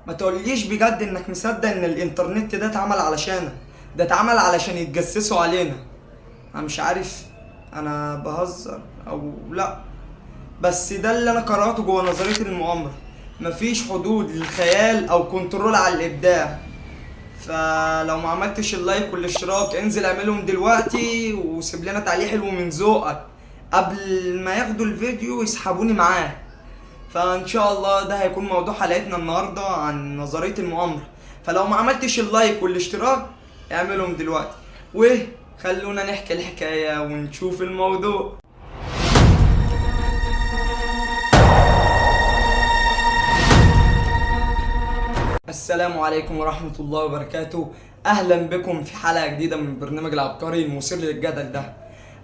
ما تقوليش بجد انك مصدق ان الانترنت ده اتعمل علشانك، ده اتعمل علشان يتجسسوا علينا. انا مش عارف انا بهزر او لا، بس ده اللي انا قرأته جوه نظرية المؤامرة. مفيش حدود للخيال او control على الابداع. فلو ما عملتش ال like والاشتراك انزل اعملهم دلوقتي، وسيب لنا تعليق حلو من ذوقك قبل ما ياخدوا الفيديو ويسحبوني معاه. فان شاء الله ده هيكون موضوع حلقتنا النهارده عن نظرية المؤامرة. فلو ما عملتش ال like والاشتراك اعملهم دلوقتي، وخلونا نحكي الحكاية ونشوف الموضوع. السلام عليكم ورحمة الله وبركاته، أهلا بكم في حلقة جديدة من برنامج العبقري المثير للجدل ده.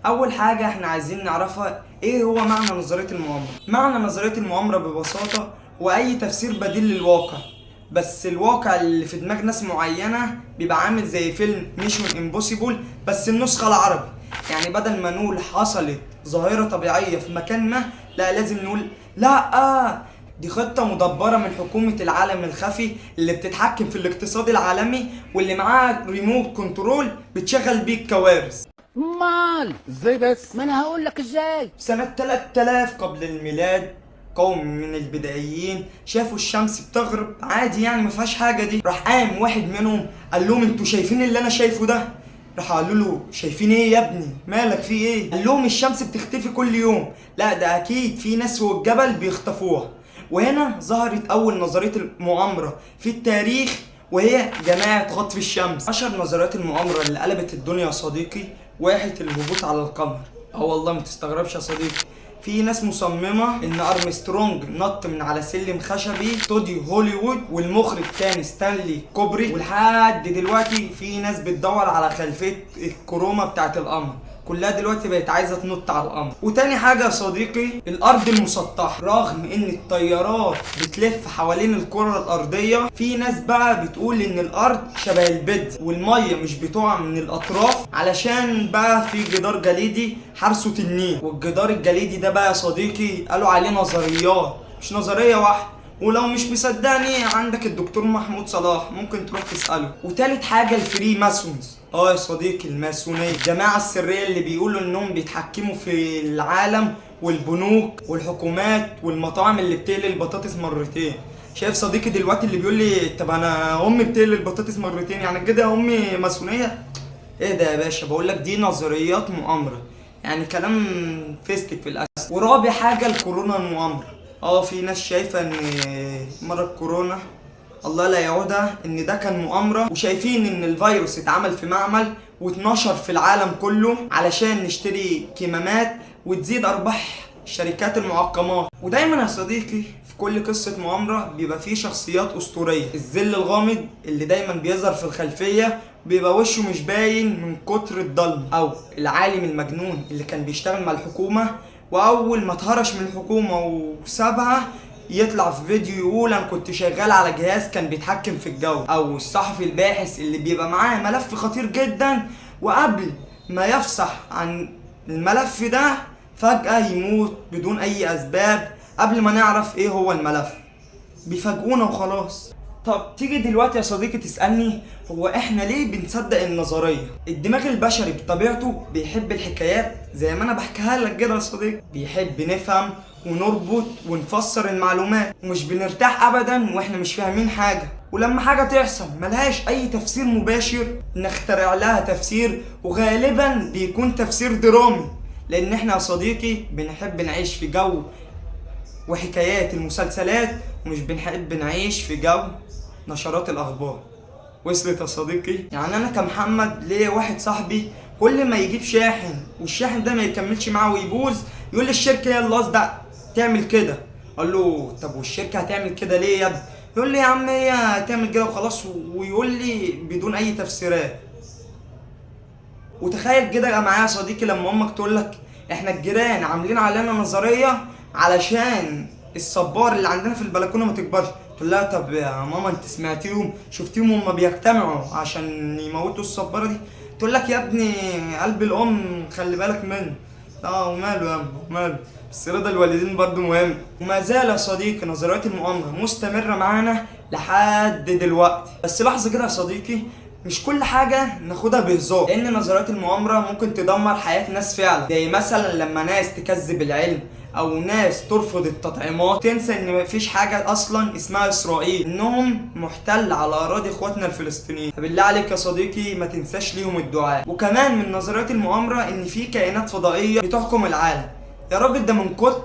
أول حاجة احنا عايزين نعرفها ايه هو معنى نظرية المؤامرة. معنى نظرية المؤامرة ببساطة هو أي تفسير بديل للواقع، بس الواقع اللي في دماغ ناس معينة بيبقى عامل زي فيلم Mission Impossible بس النسخة العربي. يعني بدل ما نقول حصلت ظاهرة طبيعية في مكان ما، لا لازم نقول لا دي خطة مدبرة من حكومة العالم الخفي اللي بتتحكم في الاقتصاد العالمي واللي معاها remote control بتشغل بيه الكوارث. امال ازاي بس؟ ما انا هقول لك ازاي. سنة 3000 قبل الميلاد قوم من البدائيين شافوا الشمس بتغرب عادي، يعني ما فيهاش حاجة دي. راح قام واحد منهم قال لهم انتوا شايفين اللي انا شايفه ده؟ راح قالوا له شايفين ايه يا ابني؟ مالك في ايه؟ قال لهم الشمس بتختفي كل يوم. لا ده اكيد في ناس فوق الجبل بيخطفوها. وهنا ظهرت اول نظرية المؤامرة في التاريخ، وهي جماعة خطف الشمس. 10 نظريات المؤامرة اللي قلبت الدنيا يا صديقي. واحد، الهبوط على القمر. اه والله ما تستغربش يا صديقي، في ناس مصممة ان ارمسترونج نط من على سلم خشبي استوديو هوليوود، والمخرج كان ستانلي كوبري. ولحد دلوقتي في ناس بتدور على خلفية ال chroma بتاعت القمر، كلها دلوقتي بقت عايزة تنط على القمر. وتاني حاجة يا صديقي، الأرض المسطحة. رغم إن الطيارات بتلف حوالين الكرة الأرضية، في ناس بقى بتقول إن الأرض شبه البيتزا والمية مش بتقع من الأطراف علشان بقى في جدار جليدي حارسه تنين. والجدار الجليدي ده بقى يا صديقي قالوا عليه نظريات، مش نظرية واحدة. ولو مش مصدقني عندك الدكتور محمود صلاح ممكن تروح تسأله. وتالت حاجة ال Freemasons. يا صديقي الماسونية، الجماعة السرية اللي بيقولوا انهم بيتحكموا في العالم والبنوك والحكومات والمطاعم اللي بتقلي البطاطس مرتين. شايف صديقي دلوقتي اللي بيقول لي طب انا امي بتقلي البطاطس مرتين، يعني كده امي ماسونية؟ ايه ده يا باشا؟ بقول لك دي نظريات مؤامرة، يعني كلام فيستك في الاسف. ورابع حاجة الكورونا المؤامرة. في ناس شايفة ان مرض كورونا الله لا يعودها ان ده كان مؤامرة، وشايفين ان الفيروس اتعمل في معمل واتنشر في العالم كله علشان نشتري كمامات وتزيد ارباح شركات المعقمات. ودايما يا صديقي في كل قصة مؤامرة بيبقى فيه شخصيات أسطورية، الظل الغامض اللي دايما بيظهر في الخلفية بيبقى وشه مش باين من كتر الضلمة، أو العالم المجنون اللي كان بيشتغل مع الحكومة وأول ما اتهرش من الحكومة وسابها يطلع في فيديو يقول أنا كنت شغال على جهاز كان بيتحكم في الجو، أو الصحفي الباحث اللي بيبقى معاه ملف خطير جدا وقبل ما يفصح عن الملف ده فجأة يموت بدون أي أسباب قبل ما نعرف إيه هو الملف، بيفاجئونا وخلاص. طب تيجي دلوقتي يا صديقي تسألني هو إحنا ليه بنصدق النظرية؟ الدماغ البشري بطبيعته بيحب الحكايات زي ما أنا بحكيها لك كده يا صديقي، بيحب نفهم ونربط ونفسر المعلومات، ومش بنرتاح أبدا وإحنا مش فاهمين حاجة. ولما حاجة تحصل ملهاش أي تفسير مباشر نخترع لها تفسير، وغالبا بيكون تفسير درامي، لأن إحنا يا صديقي بنحب نعيش في جو وحكايات المسلسلات ومش بنحب نعيش في جو نشرات الأخبار. وصلت يا صديقي؟ يعني أنا كمحمد ليا واحد صاحبي كل ما يجيب شاحن والشاحن ده ما يكملش معاه ويبوظ يقول لي الشركة هي اللي قصدها تعمل كده. أقول له طب والشركة هتعمل كده ليه يا ابني؟ يقول لي يا عم هي هتعمل كده وخلاص، ويقول لي بدون أي تفسيرات. وتخيل كده معايا يا صديقي لما أمك تقول لك إحنا الجيران عاملين علينا نظرية علشان الصبار اللي عندنا في البلكونه ما تكبرش، تقول لها طب يا ماما انت سمعتيهم شفتيهم هما بيجتمعوا عشان يموتوا الصباره دي؟ تقول لك يا ابني قلب الام خلي بالك منه. وماله يا عم وماله، بس رضا الوالدين برضو مهم. وما زال يا صديقي نظريات المؤامرة مستمرة معانا لحد دلوقتي. بس لحظة كده يا صديقي، مش كل حاجة ناخدها بهزار، لأن نظريات المؤامرة ممكن تدمر حياة ناس فعلا، زي مثلا لما ناس تكذب العلم أو ناس ترفض التطعيمات، تنسى إن مفيش حاجة أصلا اسمها إسرائيل، إنهم محتل على أراضي إخواتنا الفلسطينيين. فبالله عليك يا صديقي ما تنساش ليهم الدعاء. وكمان من نظريات المؤامرة إن في كائنات فضائية بتحكم العالم. يا راجل ده من كتر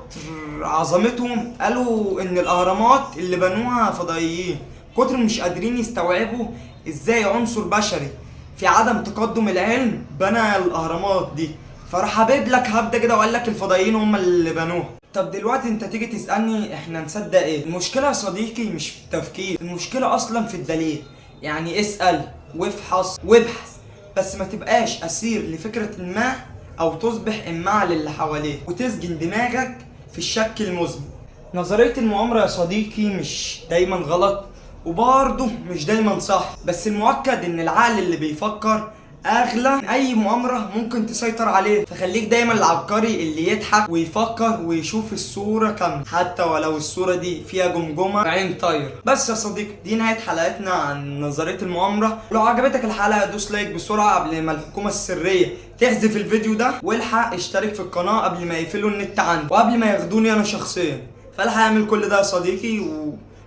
عظمتهم قالوا إن الأهرامات اللي بنوها فضائيين، كتر مش قادرين يستوعبوا ازاي عنصر بشري في عدم تقدم العلم بنى الاهرامات دي، فراح حابب لك هبده كده وقال لك الفضائيين هم اللي بنوها. طب دلوقتي انت تيجي تسالني احنا نصدق ايه؟ المشكلة يا صديقي مش في التفكير، المشكلة اصلا في الدليل. يعني اسال وافحص وابحث، بس ما تبقاش اسير لفكرة ما او تصبح امعة للي حواليك وتسجن دماغك في الشك المزمن. نظرية المؤامرة يا صديقي مش دايما غلط وبرضه مش دايما صح، بس المؤكد ان العقل اللي بيفكر اغلى من اي مؤامرة ممكن تسيطر عليه. فخليك دايما العبقري اللي يضحك ويفكر ويشوف الصورة كاملة، حتى ولو الصورة دي فيها جمجمة وعين طايرة. بس يا صديقي دي نهاية حلقتنا عن نظرية المؤامرة. لو عجبتك الحلقة دوس like بسرعة قبل ما الحكومة السرية تحذف الفيديو ده، والحق اشترك في القناة قبل ما يقفلوا النت عندي وقبل ما ياخدوني انا شخصيا. فالحق اعمل كل ده يا صديقي،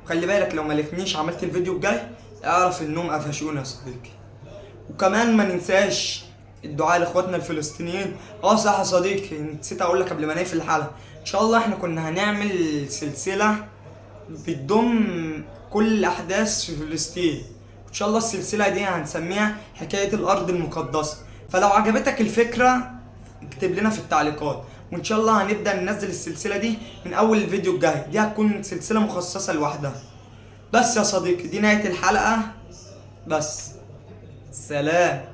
وخلي بالك لو ما لقيتنيش عملت الفيديو الجاي اعرف انهم قفشونا يا صديقي. وكمان ما ننساش الدعاء لاخواتنا الفلسطينيين. صح يا صديقي، نسيت اقول لك قبل ما نقفل الحلقة، ان شاء الله احنا كنا هنعمل سلسلة بتضم كل الاحداث في فلسطين، ان شاء الله السلسلة دي هنسميها حكاية الارض المقدسة. فلو عجبتك الفكرة اكتب لنا في التعليقات، وان شاء الله هنبدا ننزل السلسلة دي من اول الفيديو الجاي، دي هتكون سلسلة مخصصة لوحدها. بس يا صديقي دي نهاية الحلقة، بس سلام.